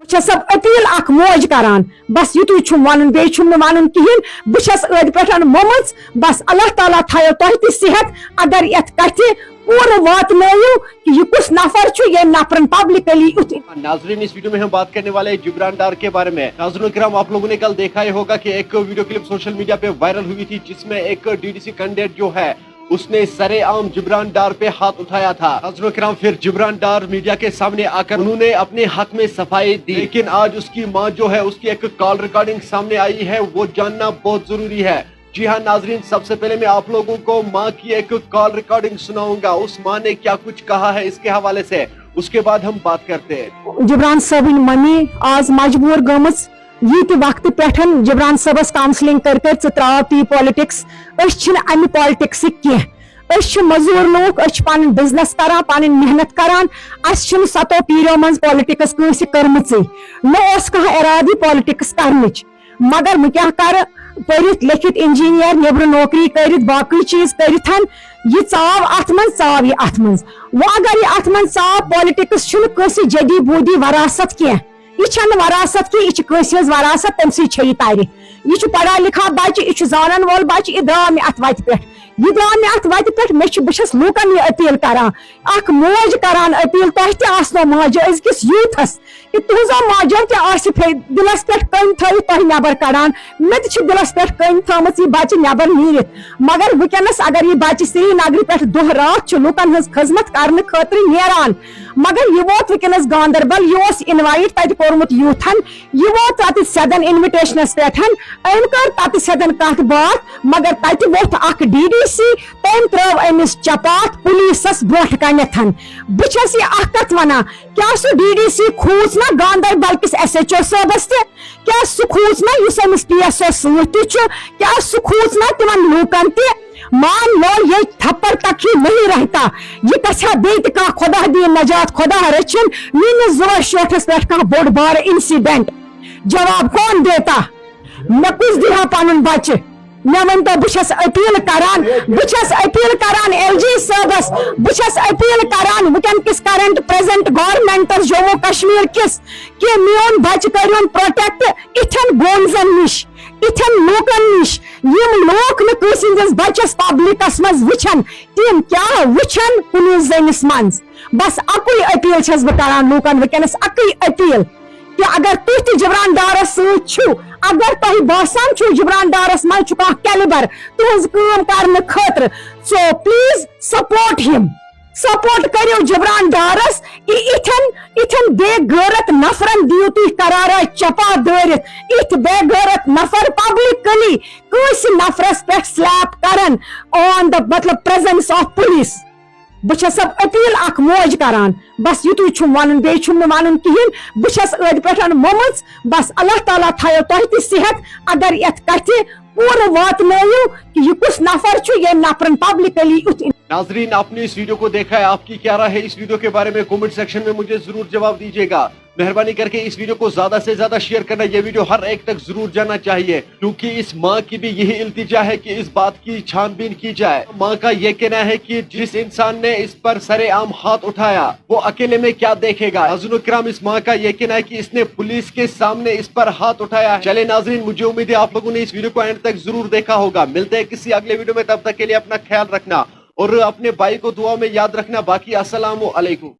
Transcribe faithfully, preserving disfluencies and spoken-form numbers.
چھَسو اپیل اکھ موج کران، بس یُتُے چھُم ونُن، بیٚیہِ چھُم نہٕ ونُن کِہیٖنۍ۔ بہٕ چھَس أتھۍ پٮ۪ٹھ مومٕژ، بس اللہ تعالیٰ تھایو تۄہہِ تہِ صحت۔ اگر یتھ کتھِ پوٗرٕ واتنٲیِو کہِ یہِ کُس نفر چھُ، ییٚمۍ نفرن پبلکلی یُتھ۔ ناظرین، اس ویڈیو میں ہم بات کرنے والے ہیں جبران ڈار کے بارے میں۔ ناظرین کرام، آپ لوگوں نے کل دیکھا ہی ہوگا کہ ایک ویڈیو کلپ سوشل میڈیا پہ وائرل ہوئی تھی، جس میں ایک ڈی ڈی سی کینڈیڈیٹ جو ہے، اس نے سرے عام جبران ڈار پہ ہاتھ اٹھایا تھا۔ ناظرین کرام، پھر جبران ڈار میڈیا کے سامنے آ کر انہوں نے اپنے حق میں صفائی دی، لیکن آج اس کی ماں جو ہے، اس کی ایک کال ریکارڈنگ سامنے آئی ہے، وہ جاننا بہت ضروری ہے۔ جی ہاں ناظرین، سب سے پہلے میں آپ لوگوں کو ماں کی ایک کال ریکارڈنگ سناؤں گا۔ اس ماں نے کیا کچھ کہا ہے اس کے حوالے سے، اس کے بعد ہم بات کرتے ہیں۔ جبران صٲبٕنۍ ممی آز مجبوٗر گٔمٕژ، یہِ تہِ وقتہٕ پٮ۪ٹھ جبران صٲبس کاونسلنگ کٔر کٔر، ژٕ تراو تی پالٹکس، أسۍ چھِنہٕ امہِ پالٹکسٕکۍ کینٛہہ۔ أسۍ چھِ مٔزوٗر لوٗکھ، أسۍ چھِ پنٕنۍ بزنس کران، پنٕنۍ محنت کران۔ اسہِ چھِنہٕ ستو پیٖرو منٛز پالٹکس کٲنٛسہِ کٔرمٕژٕے، نہ اوس کانٛہہ ارادٕ پالٹکس کرنٕچ۔ مگر بہٕ کیٛاہ کرٕ، پٔرِتھ لیٚکھِتھ، انجینئر، نیٚبرٕ نوکری کٔرِتھ، باقٕے چیٖز کٔرِتھ، یہِ ژاو اتھ منٛز، ژاو یہِ اتھ منٛز۔ وۄنۍ اگر یہِ اتھ منٛز ژاو، پالٹکس چھُنہٕ کٲنٛسہِ جدی بودی وراثت کینٛہہ۔ یہِ چھَنہٕ وراثت کینٛہہ، یہِ چھِ کٲنٛسہِ ہٕنٛز وراثت، تَمہِ سۭتۍ چھےٚ یہِ تَرِ۔ یہِ چھُ پڑھا لکھا بچہِ، یہِ چھُ زانن وول بچہِ، یہِ درٛاو مےٚ اتھ وتہِ پٮ۪ٹھ۔ یہِ درٛاو مےٚ اتھ وتہِ پٮ۪ٹھ، مےٚ چھِ، بہٕ چھَس لوٗکن یہِ اپیل کران، اکھ موج کران اپیل، تۄہہِ تہِ آسنو ماجہِ أزکِس یوٗتھس، کہِ تُہنٛزو ماجو تہِ آسہِ فے-، دِلس پٮ۪ٹھ کٔنۍ تھٲوِتھ تۄہہِ نٮ۪بر کڑان۔ مےٚ تہِ چھِ دِلس پٮ۪ٹھ کٔنۍ تھٲمٕژ یہِ بچہِ نٮ۪بر نیٖرِتھ۔ مگر وٕنکیٚنس اگر یہِ بچہِ سرینگرٕ پٮ۪ٹھ دۄہ راتھ چھُ لُکن ہٕنٛز خدمت کرنہٕ خٲطرٕ نیران، مگر یہِ ووت وٕنکیٚنس گاندربل، یہِ اوس انوایٹ تتہِ کوٚرمُت یوٗتھن، یہِ ووت تتہِ سیدن انویٹیشنس پٮ۪ٹھ، أمۍ کٔر تتہِ سیدن کتھ باتھ، مگر تتہِ ووٚتھ اکھ ڈی ڈی سی، تٔمۍ ترٲو أمِس چپاتھ پُلیٖسس برونٛٹھ کنٮ۪تھ۔ بہٕ چھس یہِ اکھ کتھ ونان، کیٛاہ سُہ ڈی ڈی سی کھوٗژ نہ گاندربل کِس ایس ایچ او صٲبس تہِ؟ کیٛاہ سُہ کھوٗژ نہ یُس أمِس پی ایس او سۭتۍ تہِ چھُ؟ کیٛاہ سُہ کھوٗژ نہ تِمن لوٗکن تہِ؟ مان لو یہ تھپڑ تک ہی نہیں رہتا، یہ گژھِ ہا بیٚیہِ تہِ کانٛہہ خدا دِیِن نجات، خدا رٔچھِن، میٲنِس زُوَس شوٹھس پٮ۪ٹھ کانٛہہ بوٚڑ بارٕ انسیڈنٹ۔ جواب کون دیتا؟ مےٚ کُس دِیہِ ہا پنُن بچہٕ؟ مےٚ ؤنۍ تو، بہٕ چھَس اپیل کران، بہٕ چھَس اپیل کران ایل جی صٲبس، بہٕ چھَس اپیل کران وٕنکیٚن کِس current present governments Jammu Kashmir کِس، کہِ میون بچہٕ کٔرِوُن پروٹیکٹ اِتھٮ۪ن گونزن نِش، اِتھٮ۪ن لوٗکن نِش، یِم لوٗکھ نہٕ کٲنٛسہِ ہٕنٛدِس بچس پبلکس منٛز وٕچھن، تِم کیٛاہ وٕچھن کُنہِ زٔنِس منٛز؟ بس اکُے اپیل چھَس بہٕ کران لوٗکن وٕنکیٚنس، اکٕے اپیل، کہِ اگر تُہۍ تہِ جبران ڈارس سۭتۍ چھِو، اگر تۄہہِ باسان چھُو جبران ڈارس منٛز چھُ کانٛہہ کیلبر تُہنٛز کٲم کرنہٕ خٲطرٕ، so please support him، support کٔرِو جبران ڈارس، کہِ اِتھٮ۪ن اِتھٮ۪ن بے غٲرت نفرن دِیِو تُہۍ قرارا چپا دٲرِتھ۔ اِتھ بے غٲرت نفر پبلکلی کٲنٛسہِ نفرس پٮ۪ٹھ سلیپ کرن on the، مطلب، presence of police۔ بہٕ چھَسو اپیل اکھ موج کران، بس یُتُے چھُم ونُن، بیٚیہِ چھُم نہٕ ونُن کِہیٖنۍ۔ بہٕ چھَس أتھۍ پٮ۪ٹھ مومٕژ، بس اللہ تعالیٰ تھایو تۄہہِ تہِ صحت۔ اگر یتھ کتھِ پوٗرٕ واتنٲیِو کہِ یہِ کُس نفر چھُ، ییٚمۍ نفرن پبلکلی یُتھ۔ ناظرین، آپ نے اس ویڈیو کو دیکھا ہے، آپ کی کیا رائے ہے اس ویڈیو کے بارے میں؟ کمنٹ سیکشن میں مجھے ضرور جواب دیجیے گا۔ مہربانی کر کے اس ویڈیو کو زیادہ سے زیادہ شیئر کرنا، یہ ویڈیو ہر ایک تک ضرور جانا چاہیے، کیونکہ اس ماں کی بھی یہی التجا ہے کہ اس بات کی چھان بین کی جائے۔ ماں کا یہ کہنا ہے کہ جس انسان نے اس پر سرے عام ہاتھ اٹھایا، وہ اکیلے میں کیا دیکھے گا؟ ناظرین کرام، اس ماں کا یہ کہنا ہے کہ اس نے پولیس کے سامنے اس پر ہاتھ اٹھایا ہے۔ چلے ناظرین، مجھے امید ہے آپ لوگوں نے اس ویڈیو کو اینڈ تک ضرور دیکھا ہوگا۔ ملتے ہیں کسی اگلے ویڈیو میں، تب تک کے لیے اپنا خیال رکھنا اور اپنے بھائی کو دعا میں یاد رکھنا۔ باقی السلام علیکم۔